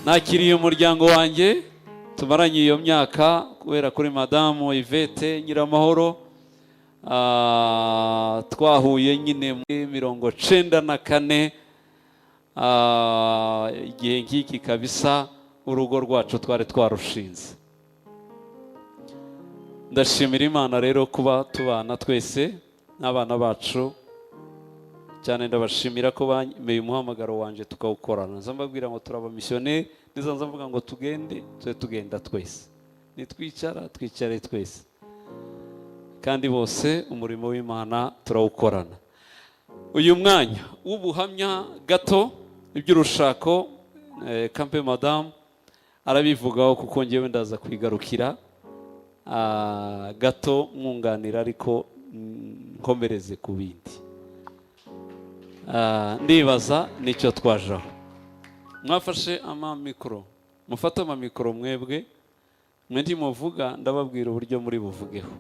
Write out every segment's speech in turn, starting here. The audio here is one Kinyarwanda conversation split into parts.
Nakiriye umuryango wanjye tumaranye iyo myaka kubera kuri madamu Yvette Nyiramahoro. Twahuye nyine muri 94, igihe nk'iki kabisa urugo rwacu twari twarushinze. Ndashimira Imana rero kuba tubana twese n'abana bacu cyane. Ndabashimira ko bemeye umuhamagaro wanjye tukawukorana. Nza mbabwira ngo turabamisiyoneri, niza nza mvuga ngo tugende, tube tugenda twese, nitwicara twicare twese, kandi bose umurimo w'Imana turawukorana. Uyu mwanya w'ubuhamya gato iby'urushako, kampe madamu arabivugaho, kuko ngewe ndaza kwigarukira gato mwunganira, ariko nkomereze ku bindi. Ndibaza nicyo twajaho. Mwafashe amamikoro, mufate amamikoro mwebwe, mwe ntimuvuga, ndababwira uburyo muri buvugeho.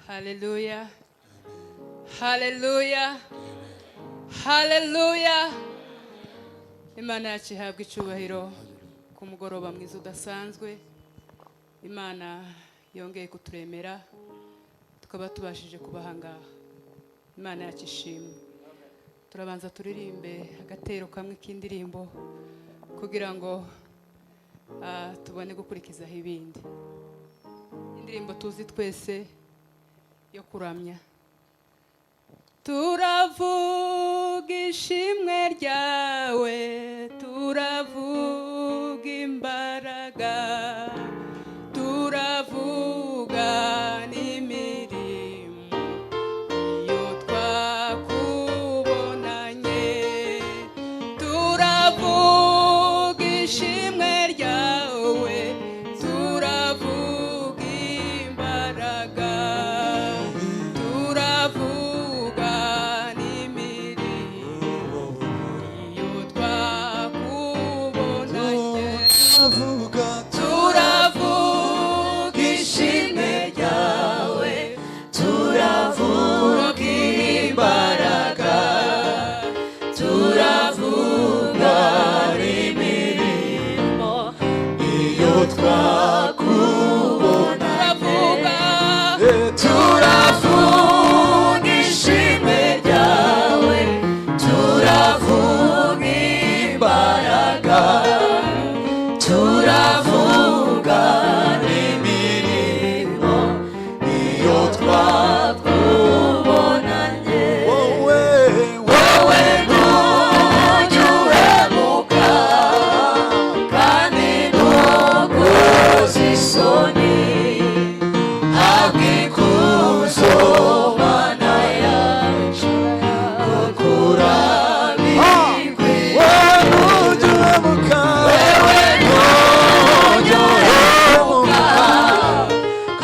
Haleluya, haleluya, haleluya! Imana yacu ihabwa icyubahiro ku mugoroba mwiza udasanzwe. Imana yongeye kuturemera tukaba tubashije kuba aha ngaha. Imana yacu ishimwe. Turabanza turirimbe agatero kamwe k'indirimbo kugira ngo tubone gukurikizaho ibindi. Indirimbo tuzi twese yo kuramya. Turavuga ishimwe ryawe, turavuga imbaraga, turavuga n'imirimo iyo twakubonanye. Turavuga ishimwe ryawe, turavuga imbaraga, turavuga n'imirimo iyo twakubonanye. Turavuga ishimwe ryawe, turavuga imbaraga, turavuga imirimo iyo twakubona. Turavuga, Turavuga ishimwe ryawe, turavuga imbaraga, turavuga imirimo iyo twakubonanye. Wowe, wowe ntujya uhemuka kandi ntukoze isoni, habwa ikuzo Mana yacu, kuko urabikwiye. Wewe ntujya uhemuka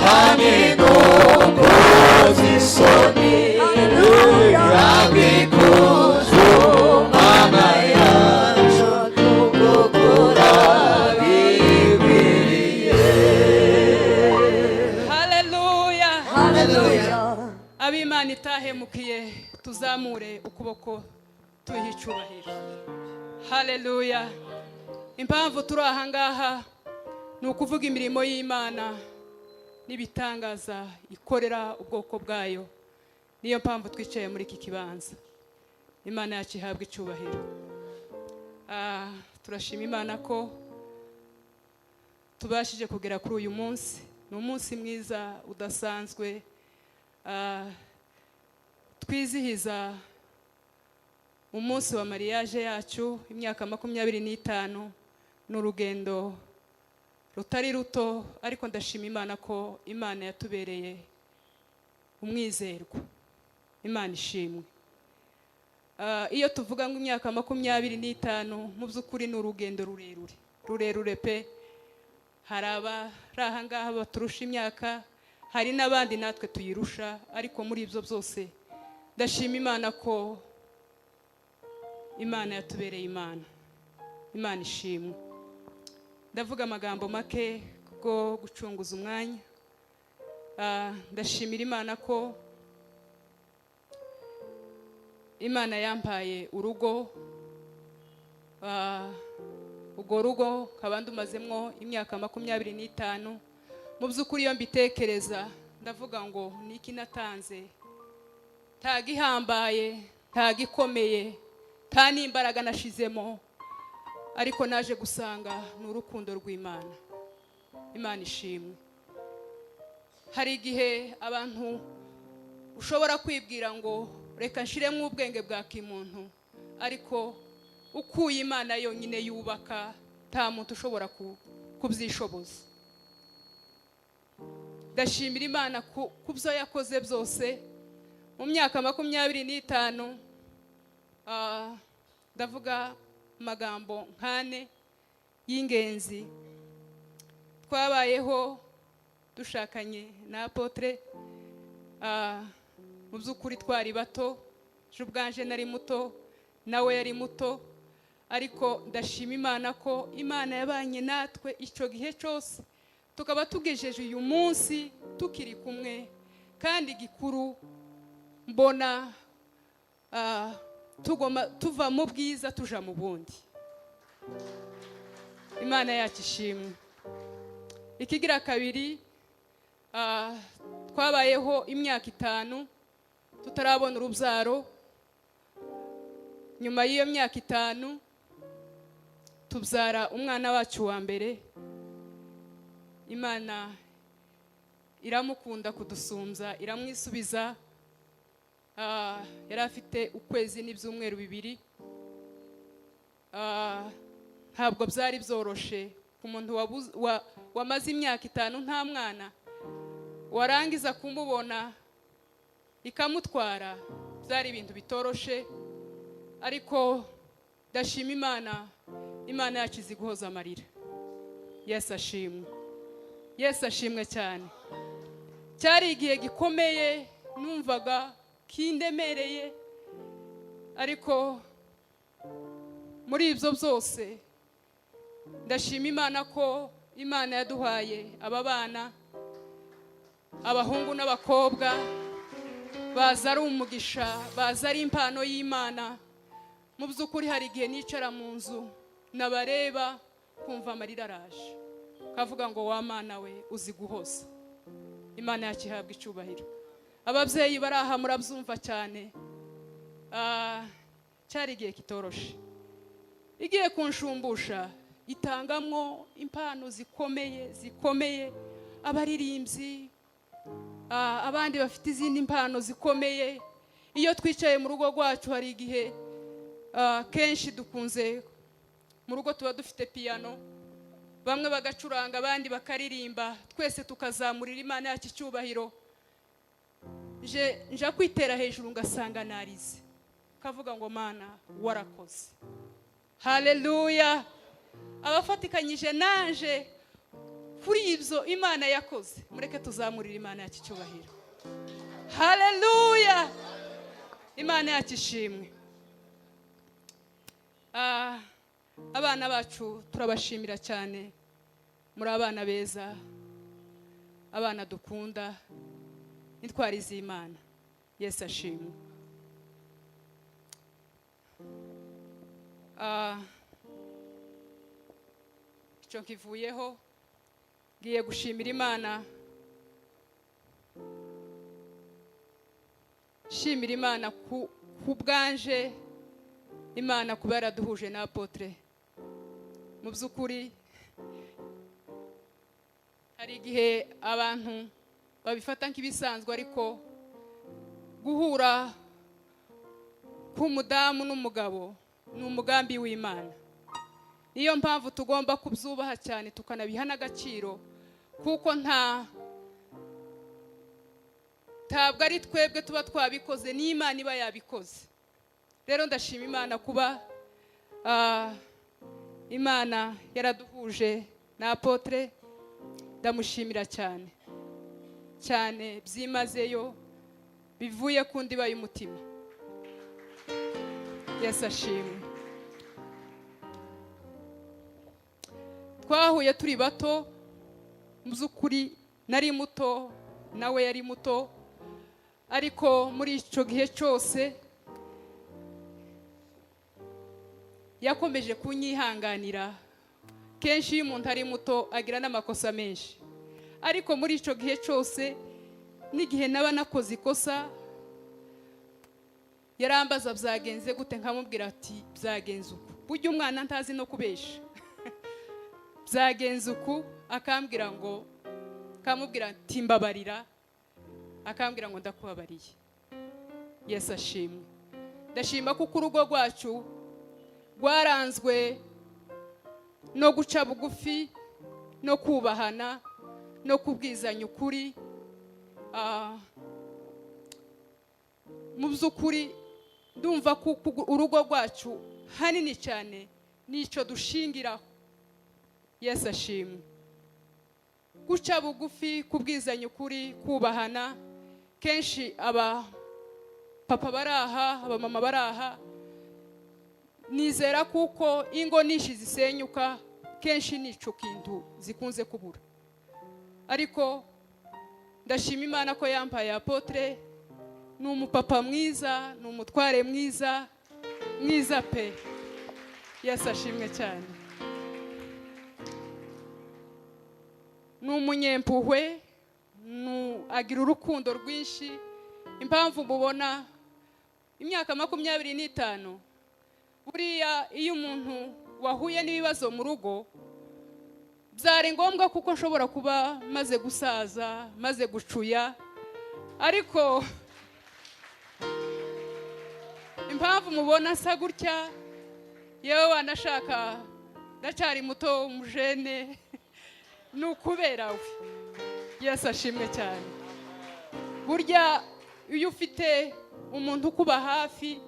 kandi ntukoze isoni, habwa ikuzo Mana yacu, kuko urabikwiriye. Haleluya! Haleluya. Ab'Imana itahemukiye tuzamure ukuboko tuyihe icyubahiro. Haleluya! Impamvu turi aha ngaha ni ukuvuga imirimo y'Imana n'ibitangaza ikorera ubwoko bwayo. Niyo mpamvu twicaye muri iki kibanza. Imana yacu ihabwa icyubahiro. Turashima Imana ko tubashije kugera kuri uyu munsi. Ni umunsi mwiza udasanzwe. Twizihiza umunsi wa mariage yacu, imyaka 25. Ni urugendo rutari ruto, ariko ndashima Imana ko Imana yatubereye umwizerwa. Imana ishimwe. Iyo tuvuga ngo imyaka 25, mu by'ukuri ni urugendo rurerure, rurerure pe. Hari abari aha ngaha baturusha imyaka, hari n'abandi natwe tuyirusha, ariko muri ibyo byose ndashima Imana ko Imana yatubereye Imana. Imana ishimwe. Ndavuga amagambo make kubwo gucunguza umwanya. Ndashimira Imana ko Imana yampaye urugo, urwo rugo nkaba ndumazemwo imyaka 25. Mu by'ukuri iyo mbitekereza ndavuga ngo niki natanze? Nta gihambaye, nta gikomeye, nta n'imbaraga nashizemo, ariko naje gusanga ni urukundo rw'Imana. Imana ishimwe. Hari igihe abantu ushobora kwibwira ngo reka nshiremo ubwenge bwa kimuntu, ariko ukuye Imana yonyine yubaka, nta muntu ushobora kubyishoboza. Ndashimira Imana ku byo yakoze byose mu myaka 25. Ndavuga amagambo nkane y'ingenzi. Twabayeho dushakanye na apôtre, mu by'ukuri twari bato, je ubwanje nari muto, nawe yari muto, ariko ndashima Imana ko Imana yabanye natwe icyo gihe cyose, tukaba tugejeje uyu munsi tukiri kumwe. Kandi gikuru mbona tugoma tuva mu bwiza tuja mu bundi. Imana yacu ishimwe. Ikigira kabiri, twabayeho imyaka 5 tutarabona urubyaro. Nyuma y'iyo myaka 5 tubyara umwana wacu wa mbere. Imana iramukunda kudusumbya, iramwisubiza. Yari afite ukwezi n'ibyumweru 2. Ntabwo byari byoroshe ku muntu wamaze imyaka 5 nta mwana, warangiza kumubona ikamutwara. Byari ibintu bitoroshe, ariko ndashima Imana. Imana yacu izi guhoza amarira. Yesu ashimwe, Yesu ashimwe cyane. Cyari igihe gikomeye, numvaga kindemereye, ariko muri ibyo byose ndashima Imana ko Imana yaduhaye aba bana, abahungu n'abakobwa, baza ari umugisha, baza ari impano y'Imana. Mu by'ukuri hari igihe nicara mu nzu nabareba kumva amarira araje, kavuga ngo wa Mana we uzi guhoza. Imana yacu ihabwa icyubahiro. Ababyeyi bari aha murabyumva cyane. Cyari igihe kitoroshe. Igiye kunshumbusha itangamwo impano zikomeye zikomeye, abaririmbyi, abandi bafite izindi mpano zikomeye. Iyo twicaye mu rugo rwacu hari igihe kenshi dukunze mu rugo tuba dufite piano, bamwe bagacuranga abandi bakaririmba, twese tukazamurira Imana yacu icyubahiro. Nje kwitera hejuru ngasanga narize, kavuga ngo Mana warakoze. Haleluya. Abafatikanyije nanje kuri ibyo Imana yakoze, mureke tuzamurira Imana yacu icyubahiro. Haleluya. Imana yacu ishimwe. Abana bacu turabashimira cyane, muri abana beza, abana dukunda, intwari z'Imana. Yesu ashimwe. Icyo nkivuyeho ngiye gushimira Imana, shimira Imana ku bwanje, Imana kuba yaraduhuje na apôtre. Mu by'ukuri hari igihe abantu babifata nk'ibisanzwe, ariko guhura k'umudamu n'umugabo ni umugambi w'Imana. Niyo mpamvu tugomba kubyubaha cyane tukanabiha n'agaciro, kuko ntabwo ari twebwe tuba twabikoze, ni Imana iba yabikoze. Rero ndashima Imana kuba Imana yaraduhuje na apôtre. Ndamushimira cyane cyane byimazeyo, bivuye ku ndiba y'umutima. Yesu ashimwe. Twahuye turi bato, mu by'ukuri nari muto nawe yari muto, ariko muri icyo gihe cyose Yakomeje kunyihanganira. Kenshi iyo umuntu ari muto agira n'amakosa menshi, ariko muri icyo gihe cyose n'igihe naba nakoze ikosa, yarambaza: "Byagenze gute?" Nkamubwira ati: "Byagenze uku." Burya umwana ntazi no kubesha. "Byagenze uku." Akambwira ngo, akamubwira ati: "Mbabarira." Akambwira ngo: "Ndakubabariye." Yesu ashimwe. Ndashima kuko urugo rwacu rwaranzwe no guca bugufi no kubahana no kubwizanya ukuri. Mu by'ukuri ndumva ko urugo rwacu hanini cyane n'icyo dushingiraho. Yesu ashimwe. Guca bugufi, kubwizanya ukuri, kubahana. Kenshi aba papa bari aha, abamama bari aha, nizera kuko ingo nyinshi zisenyuka kenshi n'icyo kintu zikunze kubura, ariko ndashima Imana ko yampaye apôtre. Ni umupapa mwiza, ni umutware mwiza, mwiza pe. Yesu ashimwe cyane. Ni umunyempuhwe, agira urukundo rwinshi. Impamvu mubona imyaka 25, buriya iyo umuntu wahuye n'ibibazo mu rugo, byari ngombwa kuko nshobora kuba maze gusaza, maze gucuya, ariko impamvu mubona asa gutya, yewe wanashaka ndacyari muto, umujene, ni ukubera we. Yesu ashimwe cyane. Burya iyo ufite umuntu ukuba hafi,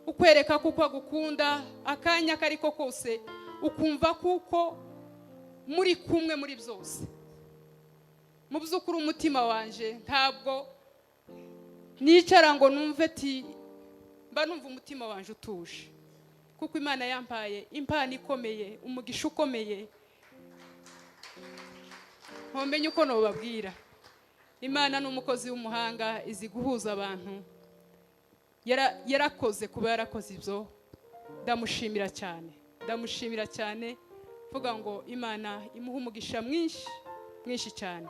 ukwereka kuko agukunda akanya ako ariko kose, ukumva kuko muri kumwe muri byose. Mu by'ukuri umutima wanje ntabwo nicara ngo numve ati mba numva umutima wanje utuje, kuko Imana yampaye impano ikomeye, umugisha ukomeye. Ntumenye uko nubabwira. Imana ni umukozi w'umuhanga, izi guhuza abantu. Yarakoze kuba yarakoze ibyo. Ndamushimira cyane, ndamushimira cyane, mvuga ngo Imana imuhe umugisha mwinshi, mwinshi cyane.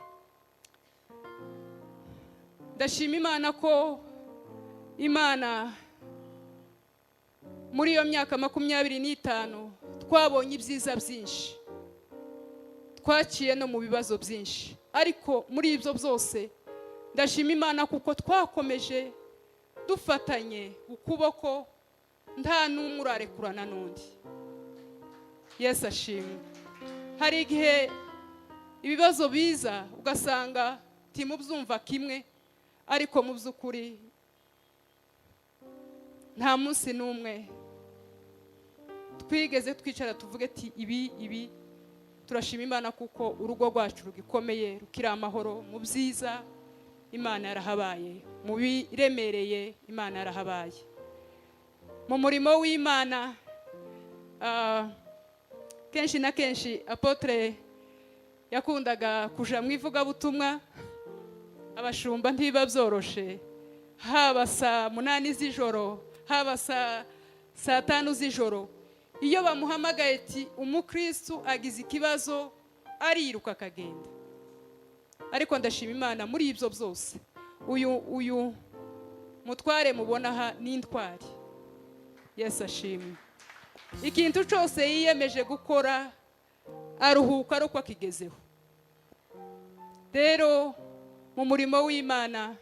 Ndashima Imana ko Imana muri iyo myaka 25 twabonye ibyiza byinshi, twaciye no mu bibazo byinshi, ariko muri ibyo byose ndashima Imana kuko twakomeje dufatanye ukuboko, nta n'umwe urarekurana n'undi. Yesu ashimwe. Hari igihe ibibazo biza ugasanga timubyumva kimwe, ariko mu by'ukuri nta munsi n'umwe twigeze twicara tuvuge ati ibi ibi. Turashima Imana kuko urugo rwacu rugikomeye, rukiri amahoro. Mu byiza Imana yarahabaye, mu biremereye Imana yarahabaye. Mu murimo w'Imana, kenshi na kenshi apôtre yakundaga kuja mu ivugabutumwa. Abashumba ntibiba byoroshe, haba saa 8 z'ijoro, haba saa 5 z'ijoro, iyo bamuhamagaye ati umukristu agize ikibazo, ariruka akagenda. Ariko ndashima Imana muri ibyo byose. Uyu mutware mubona aha ni intwari. Yesu ashimwe. Ikintu cyose yiyemeje gukora aruhuka ari uko akigezeho. Rero mu murimo w'Imana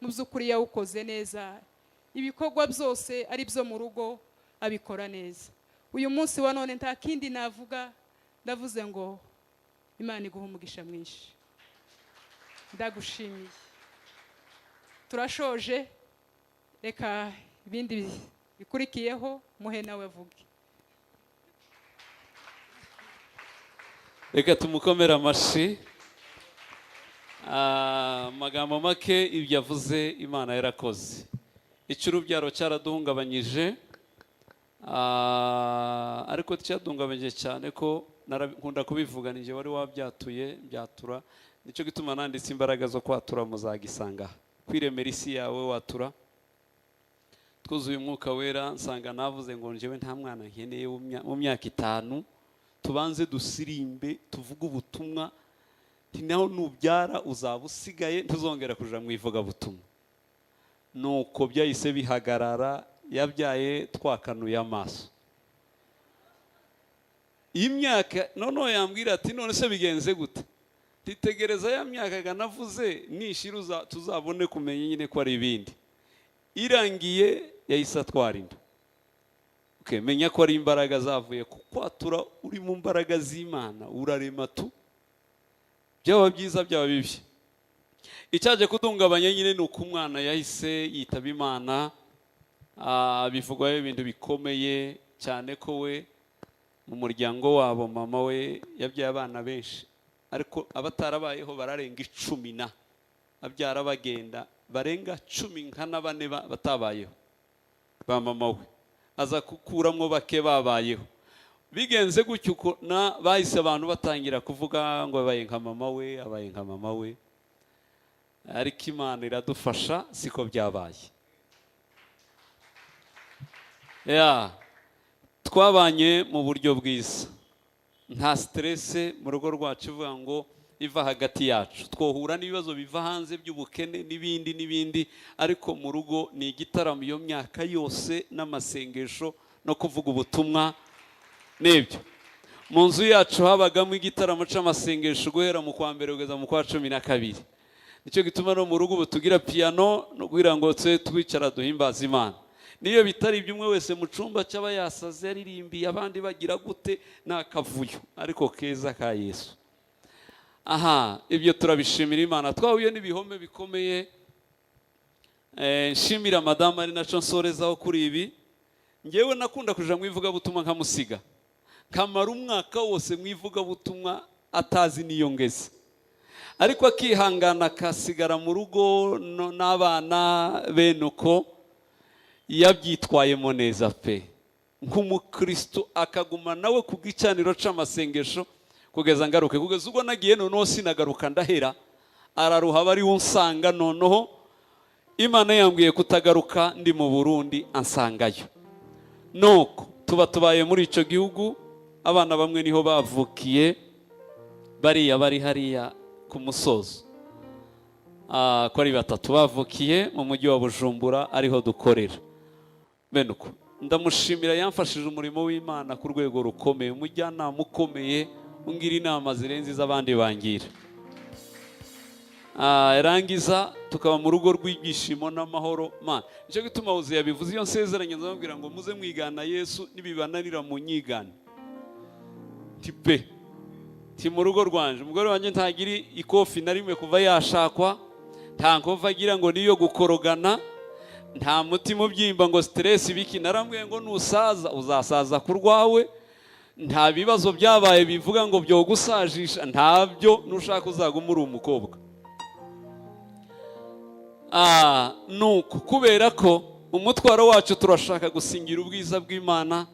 mu by'ukuri yawukoze neza. Ibikorwa byose ari byo mu rugo abikora neza. Uyu munsi wa none nta kindi navuga, ndavuze ngo Imana iguhe umugisha mwinshi. Ndagushimiye. Turashoje, reka ibindi bikurikiyeho muhe nawe avuge. Reka tumukomere amashyi. Amagambo make, ibyo avuze, Imana yarakoze. Icyo urubyaro cyaraduhungabanyije, ariko cyaduhungabanyije cyane ko nkunda kubivuga, ninjye wari wabyatuye byatura. Nicyo gituma nanditse imbaraga zo kwatura, muzagisanga kwiremera isi yawe watura. Twuzuye Umwuka Wera, nsanga navuze ngo njyewe nta mwana nkeneye mu myaka 5, tubanze dusirimbe, tuvuge ubutumwa. Nti naho nubyara uzaba usigaye, ntuzongera kuja mu ivugabutumwa. Nuko byahise bihagarara, yabyaye twakanuye amaso. Iyi myaka noneho yambwira ati none se bigenze gute? Titegereza ya myaka navuze nishira tuzabone kumenya nyine ko ari ibindi. Irangiye yahise atwara inda. Okay, menya ko ari imbaraga zavuye ku kwatura, uri mu mbaraga z'Imana urarema tu, byaba byiza byaba bibi. Icyaje kudungabanya nyine ni uko umwana yahise yitaba Imana. Bivugwaho ibintu bikomeye cyane ko we mu muryango wabo mama we yabyaye abana benshi, ariko abatarabayeho bararenga 10 na abyara bagenda barenga 14 batabayeho ba mama we, aza kukuramwo bake babayeho. Bigenze gutyo uko na bahise abantu batangira kuvuga ngo abaye nka mama we, abaye nka mama we. Ariko Imana iradufasha, siko byabaye. Ya twabanye mu buryo bwiza, nta stress mu rugo rwacu ivuga ngo iva hagati yacu. Twohura n'ibibazo biva hanze by'ubukene n'ibindi n'ibindi, ariko mu rugo ni igitaramo iyo myaka yose n'amasengesho no kuvuga ubutumwa n'ibyo. Mu nzu yacu habagamo igitaramo c'amasengesho guhera mu kwa mbere kugeza mu kwa 12. Nicyo gituma no mu rugo ubu tugira piano no kugira ngo tse twicara duhimbaza Imana. Niyo bitari iby'umwe wese mu cumba cy'aba yasaze yaririmbiye abandi bagira gute, nakavuyo ariko keza ka Yesu. Aha ibyo turabishimira Imana. Twahuye n'ibihome bikomeye. Nshimira madame ari naco nsorezaho kuri ibi. Ngewe nakunda kuja mu ivugabutumwa nkamusiga, kamara umwaka wose mu ivugabutumwa atazi niyo ngeze, ariko akihangana akasigara mu rugo n'abana bene uko. Yabyitwayemo neza pe, nk'umukristo akaguma nawe ku gicaniro c'amasengesho kugeza ngaruke, kugeza ubwo nagiye noneho sinagaruka ndahera, araruha bari unsanga. Noneho Imana yambwiye kutagaruka ndi mu Burundi, ansangayo. Nuko tuba tubaye muri ico gihugu, abana bamwe niho bavukiye, bariya bari hariya ku musozo, ko ari 3 bavukiye mu mujyi wa Bujumbura ariho dukorera. Bene uko ndamushimira, yamfashije umurimo w'Imana ku rwego rukomeye, umujyanama ukomeye ungira inama zirenze iz'abandi bangira. Yarangiza tukaba mu rugo rw'ibyishimo n'amahoro. Mana, nicyo gituma Hose yabivuze iyo nsezeranye nzababwira ngo muze mwigana Yesu, nibibananira mu nyigane. Tipe ti mu rugo rwanje umugore wanjye ntagira ikofi na rimwe kuva yashakwa, nta nkovu agira ngo niyo gukorogana, nta mutima ubyimba ngo stress ibiki. Narambwiye ngo nusaza uzasaza ku rwawe, nta bibazo byabaye bivuga ngo byogusajisha, ntabyo, nushaka uzaguma uri umukobwa. Nuko kubera ko umutwaro wacu turashaka gusingira ubwiza bw'Imana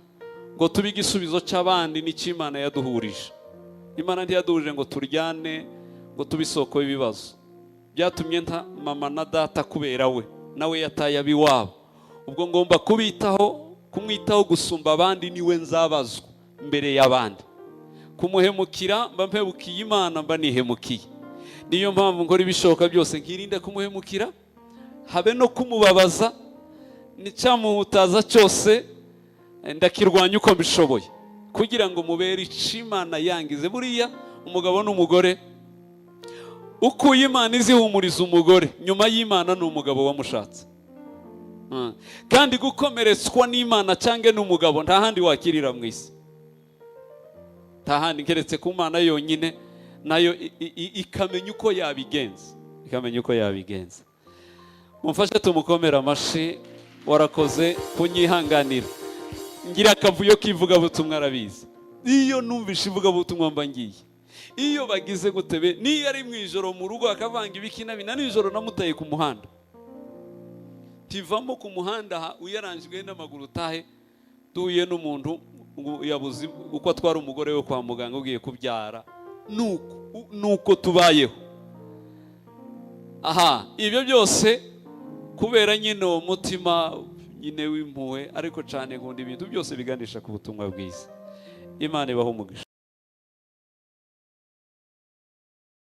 ngo tube igisubizo cy'abandi n'icy'Imana yaduhurije. Imana ntiyaduhurije ngo turyane, ngo tube isoko y'ibibazo. Byatumye nta mama na data kubera we, nawe yataye abiwabo. Ubwo ngomba kubitaho, kumwitaho gusumba abandi, niwe nzabazwa mbere y'abandi. Kumuhemukira mba mpebukiye Imana, mba nihemukiye. Niyo mpamvu nkora ibishoboka byose nkirinda kumuhemukira, habe no kumubabaza, n'icyamuhutaza cyose ndakirwanya uko mbishoboye, kugira ngo mubere icimana yangize. Buriya umugabo n'umugore, ukuye Imana izihumuriza umugore, nyuma y'Imana ni umugabo wamushatse. Kandi gukomeretswa n'Imana cyangwa n'umugabo nta handi wakirira mu isi, nta handi keretse ku Mana yonyine, nayo ikamenya uko yabigenza, ikamenya uko yabigenza. Mumfashe tumukomera amashi, warakoze kunyihanganira. Ngira akavuyo k'ivugabutumwa arabizi. Iyo numvishe ivugabutumwa mba ngiye. Iyo bagize gutebe, niyo ari mu ijoro mu rugo akavanga ibiki na bina, nijoro namutaye ku muhanda. Tivamo ku muhanda uyaranjwe n'amaguru utahe, duhuye n'umuntu yabuze uko atwara umugore we kwa muganga ugiye kubyara. Nuko tubayeho. Aha ibyo byose kubera nyine uwo mutima nyine w'impuhwe, ariko cyane nkunda ibintu byose biganisha ku butumwa bwiza. Imana ibaho umugisha.